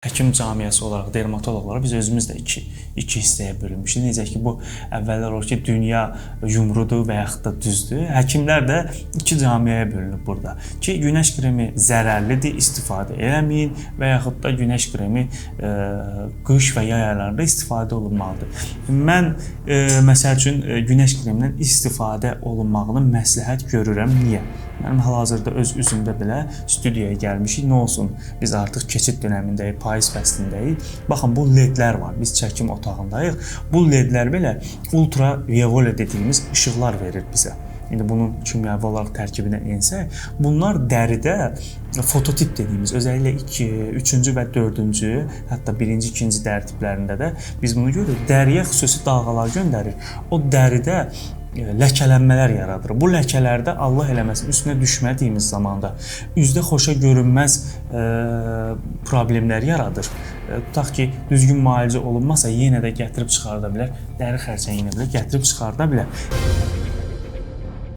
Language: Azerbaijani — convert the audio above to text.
Həkim camiəsi olaraq, dermatoloq olaraq biz özümüz də iki hissəyə bölünmüşük. Necə ki, bu əvvəllər olur ki, dünya yumrudur və yaxud da düzdür. Həkimlər də iki camiəyə bölünüb burada. Ki, günəş kremi zərərlidir, istifadə eləməyin və yaxud da günəş kremi qış və yay aylarında istifadə olunmalıdır. Mən məsəl üçün günəş kremindən istifadə olunmağını məsləhət görürəm. Niyə? Mənim hal-hazırda öz üzümdə belə studiyaya gəlmişik. Nə olsun, biz artıq keçid dönəmindəyik, payız fəslindəyik. Baxın, bu ledlər var. Biz çəkim otağındayıq. Bu ledlər belə ultraviyole dediyimiz işıqlar verir bizə. İndi bunun kimyəvi olaraq tərkibinə ensək, bunlar dəridə fototip dediyimiz, özəlliklə 2, 3-cü və 4-cü, hətta 1-ci, 2-ci dəri tiplərində də biz bunu görürük. Dəriyə xüsusi dalğalar göndərir. O dəridə ləkələnmələr yaradır. Bu ləkələrdə Allah eləməsin üstünə düşmədiyimiz zamanda üzdə xoşa görünməz problemlər yaradır. Tutaq ki, düzgün müalicə olunmasa yenə də gətirib çıxarda bilər, dəri xərçəngini belə gətirib çıxarda bilər.